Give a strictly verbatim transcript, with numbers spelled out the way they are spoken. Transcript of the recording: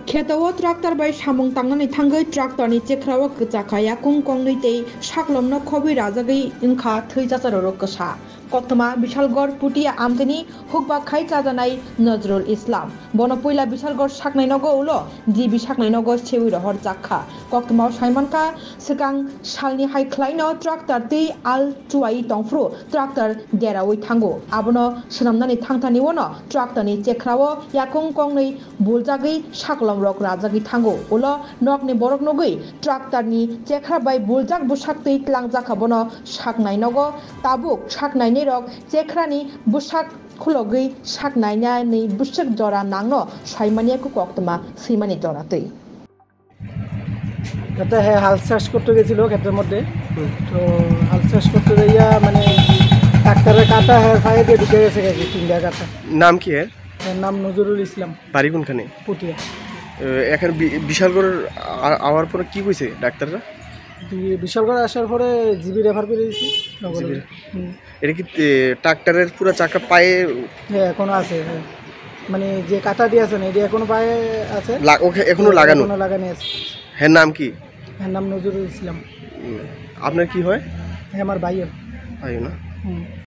Kheto o tractor bai samung tangnani thangwi tractor ni chekra o kwchakha yakung kongnwi tei saklom no khobwi rajagwi wngkha thwi chacharo rok kwsa. Koktwma Bishalgarh Putia amtini hukbak khai chajanai Nazrul Islam. Bono puila Bishalgarh saknai nogo ulo G B saknai nogo sewi rohor jakha. Koktwma o saimankha swkang salni hai khlaino tractor twi al chuai tongphuru tractor derawi thango. Abono swnamnani thangthani uano tractor ni chekra o yakung kongnwi buljagwi saklom rok rajagwi thango. Ulo nokni borok nugwi tractor ni chekra bai buljak bwsak twi tlangjak kha bono saknai nogo. Tabuk saknainai rok chekra ni bwsak khulogwi saknainani bwswk jora nangno saimanya ku koktwma swimani jora twi. একটা হ্যাঁ হাল চাষ করতে গেছিল ক্ষেতের মধ্যে। তো হাল চাষ করতে যাইয়া মানে ট্রাক্টরের কাটা হ্যাঁ ফাঁকে দিয়ে ঢুকে গেছে গেছে তিনটা কাটা। নাম কি এর? এর নাম নজরুল ইসলাম। বাড়ি কোনখানে? পুটিয়া। এ, এখানে বি- বিশালগড় আ- আওয়ার পরে কি কইছে ডাক্তাররা? বি- বিশালগড় আসার পরে জিবি রেফার করে দিয়েছি নগরে। জিবি? হুম। এটা কি এ, ট্রাক্টরের পুরো চাকা পায়ে হ্যাঁ এখনো আছে, হ্যাঁ। মানে যে কাটা দিয়ে আছে না, এটা এখনো পায়ে আছে। লা- ওকে এখনো লাগানো? এখনো লাগানো আছে। হ্যাঁ, নাম কি? এর নাম নজরুল ইসলাম। উম, আপনার কি হয়? হ্যাঁ, আমার ভাইও। ভাই না? হুম।